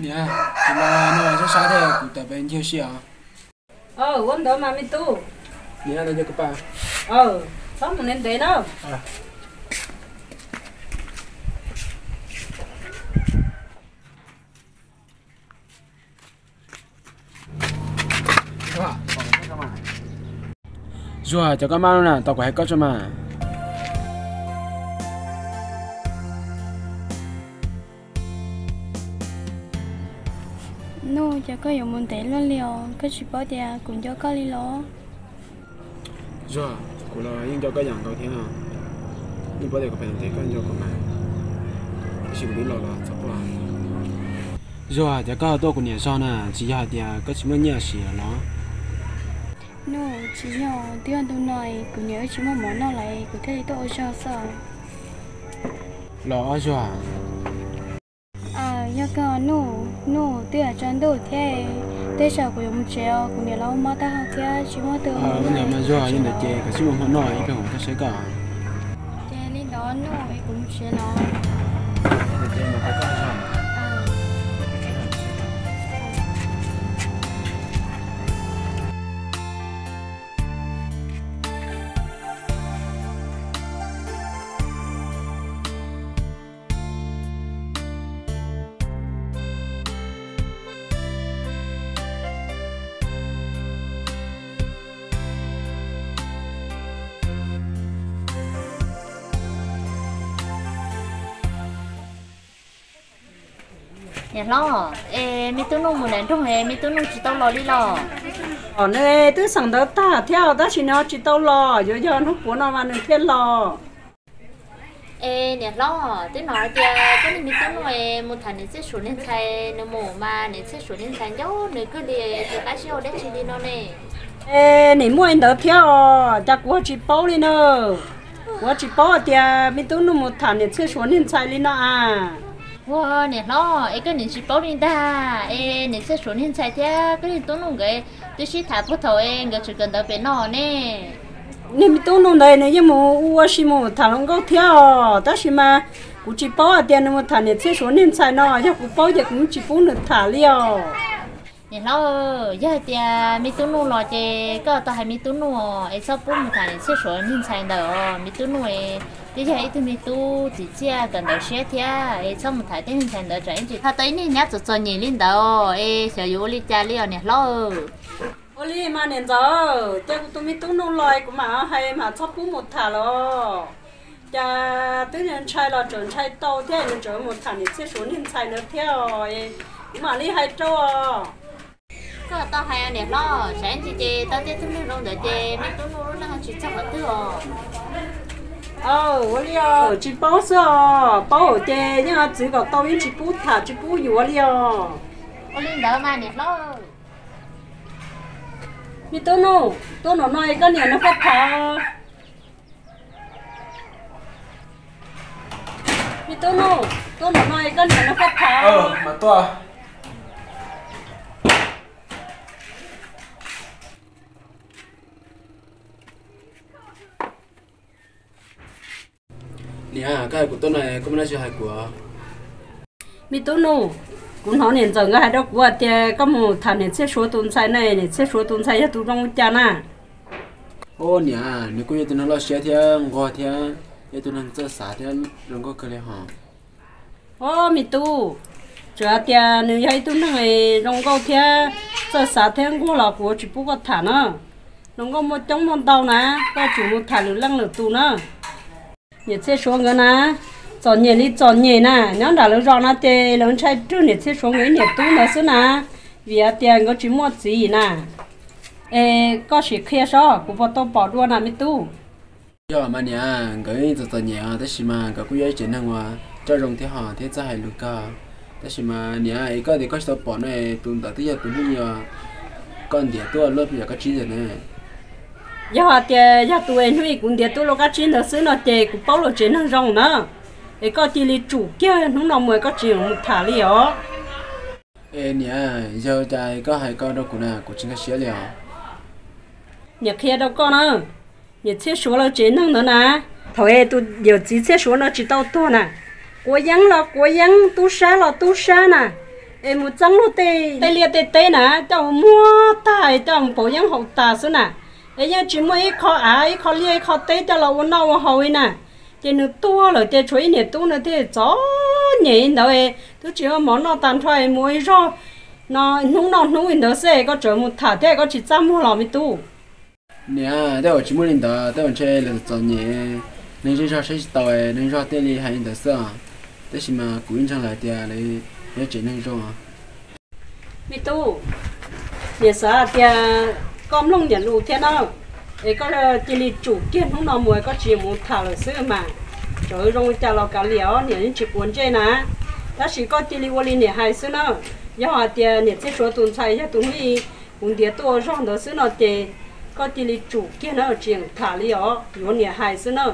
Niam, kuv los no sab sab thiab, kuv tawm pem ncig si os. Ua ntawd mas me tub. Niam, txhob mus ntev ntev na. Zuag, cov koj maj lub na, tau kuv hais koj tso mas. Nuj, cas koj yuav mus ntev luaj li os, koj tsis paub tias kuv nco koj li los? Zuag, kuv los yeej nco koj yam nkaus thiab no. Yeej paub tias kuv pheej ntev koj nco kuv mas, tab sis kuv twb los los txhob quaj. Zuag, cas koj tuaj kuv niam zog na, tsis yog hais tias koj tsis muaj nyiaj siv los? Nuj, tsis yog, twb yog ntu no kuv niam wb tsis muaj mov noj lawm, kuv thiaj li tuaj ua zog xwb. Los ob Zuag. Yog kawg Nuj, Nuj twb yuav tsaus ntuj thiab, tej zaum kuv yuav mus tsev os, kuv niam los ua mob taub hau thiab tsis muaj tus ua. Ua ntawd mas Zuag, yog ntawd ces koj sim mus hmo noj ib pliag kuv tuaj saib koj. Ces li ntawd Nuj, kuv mus tsev los. Niam hlob, es me tub Nuj mus nram nroog es me tub Nuj tsis tau los li los? Os, nws twb xeem ntawv tag thiab tab sis nws ho tsis tau los, yuav yog hnub puav no mas nws thiaj los. Es niam hlob, twb hnov hais tias koj niag me tub Nuj mus tham niam Txhiaj Suav niag ntxhais, nws mus mas niam Txhiaj Suav niag ntxhais nco nws kawg li, tsis qab sib hau dab tsi li no ne. Es nim muaj li ntawd thiab os, cas kuv ho tsis paub li na. Kuv ho tsis paub hais tias me tub Nuj mus tham niam Txhiaj Suav niag ntxhais li no a. Ua niam hlob, es koj nim tsis paub li ntag, es niam Txhiaj Suav niag ntxhais thiab koj niag tub Nuj nkawd twb sib tham puag thaum es nkawd tseem kawm ntawv pem no ne. Niag me tub Nuj ntawd nws yeej mus ua si mus tham hluas nkauj thiab os, tab sis mas kuv tsis paub hais tias nws mus tham niam Txhiaj Suav niag ntxhais no, yog kuv paub ces kuv tsis pub nws tham li os. Niam hlob, yog hais tias me tub Nuj los ces koj tau hais me tub Nuj es txhob pub mus tham niam Txhiaj Suav niag ntxhais ntawd os, me tub Nuj twb yog ib tug me tub txim txiaj kawm ntawv siab thiab, es txhob mus tham tej niag ntxhais ntawd tsam ib ntsis ho tau ib niag nyab txom txom nyem li ntawd es xyov yuav ua li cas li os niam hlob. Ua li mas niam ntxawm, ces kuv tus me tub Nuj los kuv mam hais mam txhob pub mus tham los. Cas twb ntshai los tseem ntshai tau thiab, nws tseem mus tham niam Txhiaj Suav niag ntxhais ntawd thiab os. Kuv mam li hais rau os. Koj tau hais niam hlob, tsam ib ntsis ces tau tej tug neeg zoo ntawd ces me tub Nuj lub neej tsis txog qhov twg os. Ua li os, tsis paub xwb os, paub ces yeej txwv kom tau, yeej tsis pub tham tsis pub yuav li os. Ua li ntawd mas niam hlob. Me tub Nuj, tuaj nram no es koj niam nrog koj tham. Me tub Nuj, tuaj nram no es koj niam nrog koj tham. Niam, koj hais kuv tuaj no koj muaj dab tsi hais kuv? Me tub Nuj, kuv hnov niam ntxawm nkawd hais rau kuv hais tias koj mus tham niam Txhiaj Suav tus ntxhais ne, niam Txhiaj Suav tus ntxhais yog tus zoo li cas na? Ub niam, nws kuj yog tus neeg loj siab thiab nquag thiab, yog tus neeg txawj xav thiab zoo nkauj kawg li hos. Ub me tub, txawm hais tias nws yog ib tug neeg zoo nkauj thiab txawj xav thiab nquag los kuv tsis pub koj tham na. Hluas nkauj muaj coob muaj ntau na, koj tsum mus tham lwm leej lwm tus na. Niam Txhiaj Suav nkawd na, txom nyem li txom nyem na, nyob nram lawv zos no ces lawv ntshai rwg niam Txhiaj Suav nkawd ib niam tub ntawd xwb na, vim hais tias nkawd tsis muaj txiv na. Es koj sim qhia saib kuv puas tau pom dua na me tub. Yog mas niam, nkawd txom txom nyem tab sis mas nkawd kuj yog ib tsev neeg uas coj zoo thiab hos thiab txawj hais lus kawg. Tab sis mas niam, es koj tias koj tsis tau pom no, tus ntawd twb yog tus hnub uas koj ntiav tuaj luaj peb yam kab tsib ntawd ne. Yog hais tias yog tus es hnub ib kuv ntiav tuaj luaj kab tsib ntawd xwb no ces kuv paub lawv tsev neeg zoo na. Es koj cia li tsum kiag hnub no mus koj tsis mus tham li os. Es niam, yog cas koj hais ko rau kuv na, kuv tsis nkag siab li os. Niam qhia rau koj na, niam Txhiaj Suav lawv tsev neeg ntawd na, thaum es tus yawm txiv Txhiaj Suav no tsis tau tuag na, quav yeeb los quav yeeb, tub sab los tub sab na, Es mus txeeb luag tej liaj tej teb na, coj mus muag tag, coj mus pauv yeeb haus tas xwb na. Es yeej tsis muaj ib qho av ib qho liaj ib qho teb coj los ua noj ua haus li na. Ces nws tuag lawm ces tshuav ib niam tub no thiaj txom nyem li ntawd, twb tsis muaj mov noj tag nrho, mus ua ib zog no hnub noj hnub li ntawd xwb, koj tseem mus tham thiab, koj tsis txaj muag los me tub? Niam, tej zaum tsis muaj li ntawd, tej zaum ntshe lawv txom nyem, neeg zej zog saib tsis taus, neeg zej zog thiaj li hais li ntawd xwb os. Tab sis mas kuv ib ntseeg lawv tias lawv yog tsev neeg zoo. Me tub, niam xav hais tias koj mloog niam lus thiab na, es koj cia li tsum kiag hnub no mus, koj tsis mus tham lawm xwb mas. Txawm zoo li cas los kav liam os, niam yeej tsis quav ntsej na. Tab sis koj cia li ua li niam hais xwb na. Yog hais tias niam txiaj tshuav tus ntxhais yog tus hnub i kuv ntiav tuaj ua zog ntawd xwb no ces koj cia li tsum kiag na, tsis tham li os, yuav niam hais xwb na.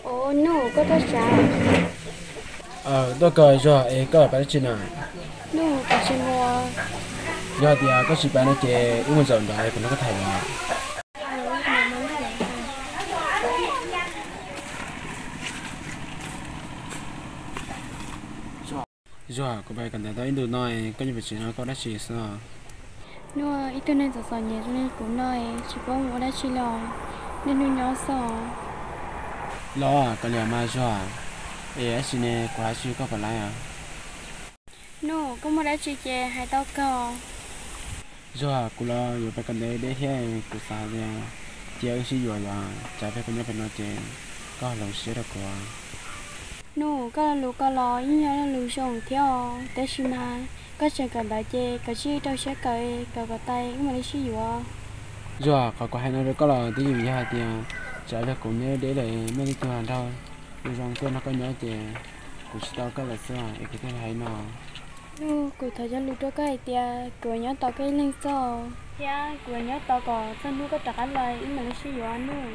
Ua, Nuj, koj tuaj sav? Tuaj kawg, Zuag, es koj pais dab tsi na? Nuj, kuv tsis mus. Yog tias koj tsis pais no ces wb mus zaum nrad kuv nrog koj tham os. Zuag, kuv pais kawm ntawv tau ib ntus no, koj nyob pem tsev no koj ua dab tsi xwb? Nuj, ib tug neeg txom txom nyem zoo li kuv no tsis paub mus ua dab tsi li, niaj hnub nyob xwb. Los kav liam mas Zuag, es dab tsi ne kuv hais tsis koj puas laib os? Nuj, koj muaj dab tsi ces hais tau kawg. Zuag, kuv los yuav pais kawm ntawv deb thiab, kuv xav hais tias cia wb sib yuav, yog tsam pliag koj nyob pem no ces koj ho hloov siab rau kuv. Nuj, koj lo lus ko los yeej yog lo lus zoo thiab os, tab sis mas koj tseem kawm ntawv ces koj tsij rau siab kawm, kawm kom tau wb mam li sib yuav. Zuag, qhov kuv hais no rau koj los twb yog hais tias tsam pliag kuv nyob deb lawm muaj tej tug hluas nraug zoo zoo tuaj nrog koj nyob ces kuv tsis tau koj lawm xwb es kuv thiaj li hais no. Nuj, kuv thov cog lus rau koj hais tias kuv nyob tos koj ib leeg xwb, thiab kuv nyob tos kom txog hnub koj rov qab los wb mam li sib yuav Nuj.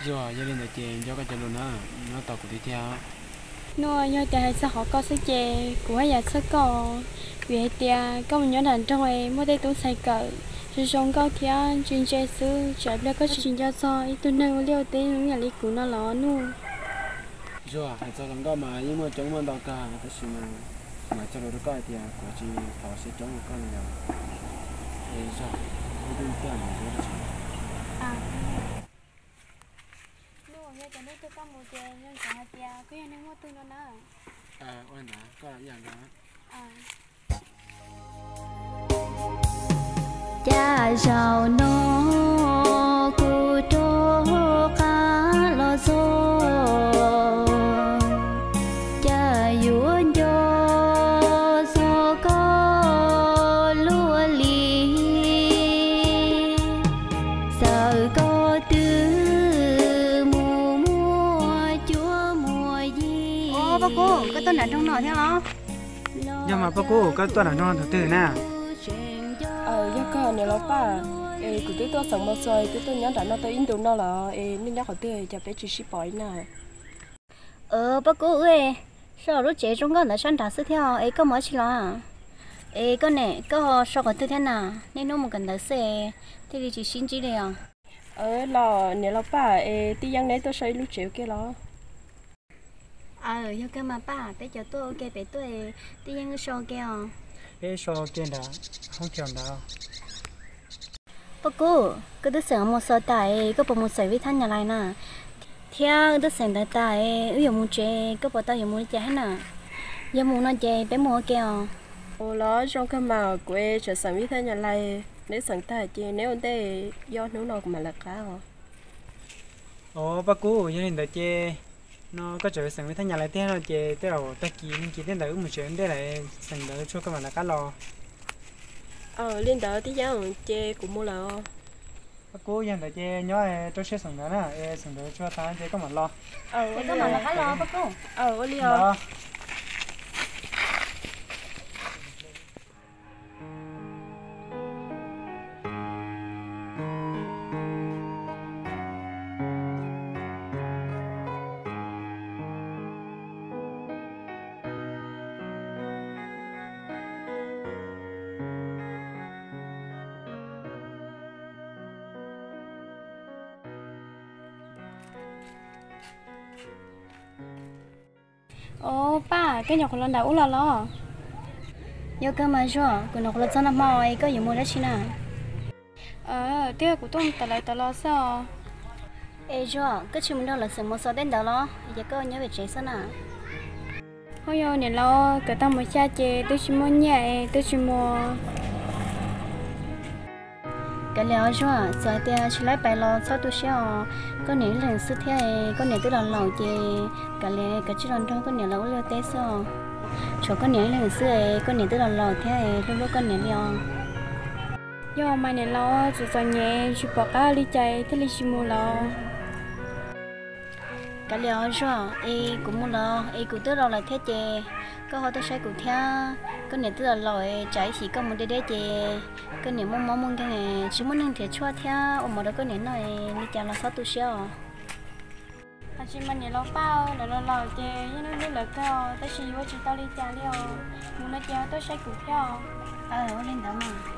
Zuag, yog li ntawd ces nco koj cov lus na, nyob tos kuv tiag tiag. Nuj, yog tias hais txog qhov koj xwb ces kuv haj yam txhawj koj, vim hais tias koj mus nyob nram nroog muaj tej tub ntxhais kawm zoo zoo nkauj thiab ntse ntse xwb, tsam pliag koj tsis nco txog ib tug neeg ua liaj ua teb zoo yam li kuv no los Nuj. Zuag, hais txog hluas nkauj mas yeej muaj coob muaj ntau kawg, tab sis mas kuv mam cog lus rau koj hais tias kuv tsis thov siab coob rau koj li os. Es Zuag, wb twb tuaj ntawm Zuag dab tsi? Nuj, yog tias nej tuaj koj mus ces zoo xav hais tias koj yog neeg muaj tug no na. Ua li ntawd koj ib yam nkaus. Cas zaum no kuv rov qab los txog, cas yuav nco txog koj luaj li, txawm koj twb mus muaj cuab muaj yig. Paj Kub, koj tuaj nram nroog no thiab los? Yog mas Paj Kub, koj tuaj nram nroog no thaum twg na? Yog kawg niam laus Paj, es kuv twb tuaj xeem Mus Xos, twb tuaj nyob nram no tau ib ntus no lawm es nej nyob qhov twg cas peb tsis sib pom li na? Paj Kub, wb so lub tsev zoo nkauj ntawd sab nrad xwb thiab es koj mus dab tsi los? Es koj ne, koj so qhov twg thiab na? Niaj hnub mus kawm ntawv xwb, thiaj li tsis sib ntsib li os. Los niam laus Paj, es Tij Yeeb neb tuaj so ib lub tsev ua ke los? Aw, yog kawg mas Paj, peb cov tuaj ua ke pem tuaj, Tij Yeeb so ua ke os. Peb so ua ke nram hoob chaw ntawd. Paj Kub, koj twb xeem Mus Xos tas es koj puas mus xeem Vij Thaj Nyas Lais na? Thiab wb twb xeem ntawv tas es wb yuav mus tsev, koj puas tau yuav mus li cas thiab na? Yog mus no ces peb mus ua ke os. Ua los zoo kawg mas, kuv es tseem xeem Vij Thaj Nyas Lais, neb xeem tag ces neb ua ntej, ib ob hnub no kuv mam lawv qab os. Os Paj Kub, yog li ntawd ces no koj tseem xeem Vij Thaj Nyas Lais tiag no ces tej zaum tag kis nag kis tej ntawd wb mus tsev ua ntej lawm, xeem ntawv tsuag koj mam lawv qab los. Li ntawd Tij Yeeb, ces kuv mus lawm. Paj Kub, yog ntawd ces nyob rau siab xeem ntawv na, es xeem ntawv tsuag tas ces koj mam los. Koj mam lawv qab los Paj Kub. Ua li os. Au Paj, koj nyuam qhuav los ntawm ub los los? Yog kawg mas Zuag, kuv nyuam qhuav los txog nag hmo es koj yuav mus dab tsi na? Twb yog kuv tuaj mus tom lawv tod los xwb os. Es Zuag, koj tsis mus nrog lawv xeem Mos Xos tej ntawd los? Ces koj nyob pem tsev xwb na? Ho yog niam laus, kawm tag mos xya ces twb tsis muaj nyiaj es twb tsis mus. Kav liam os Zuag, txawm hais tias tsis laib pais los txhob tu siab os. Koj niam ib leeg xwb thiab, koj niam twb los laus ces kav liam, kav tsij los nrog koj niam lawv ua liaj teb xwb os. Tshuav koj niam ib leeg xwb, koj niam twb los laus thiab, hlub hlub koj niam li os. Yog mas niam laus, txom txom nyem tsis pom qab li cas thiaj li tsis mus lawm. Kav liam os Zuag, es kuv mus lawm es kuv twb laus lawm thiab ces koj ho tuaj saib kuv thiab. Koj niam twb los laus es tsam ib chim koj mus deb deb ces koj niam muaj mob muaj nkeeg, tsis muaj neeg nrhiav tshuaj thiab ua mov rau koj niam noj, li cas los txhob tu siab os. Hais tsis mas niam laus Paj, lawv los laus ces yeej hlub hlub lawv kawg os, tab sis yuav ua tsis tau li cas li os. Mus no ces ho tuaj saib kuv thiab os. Ua li ntawd mas.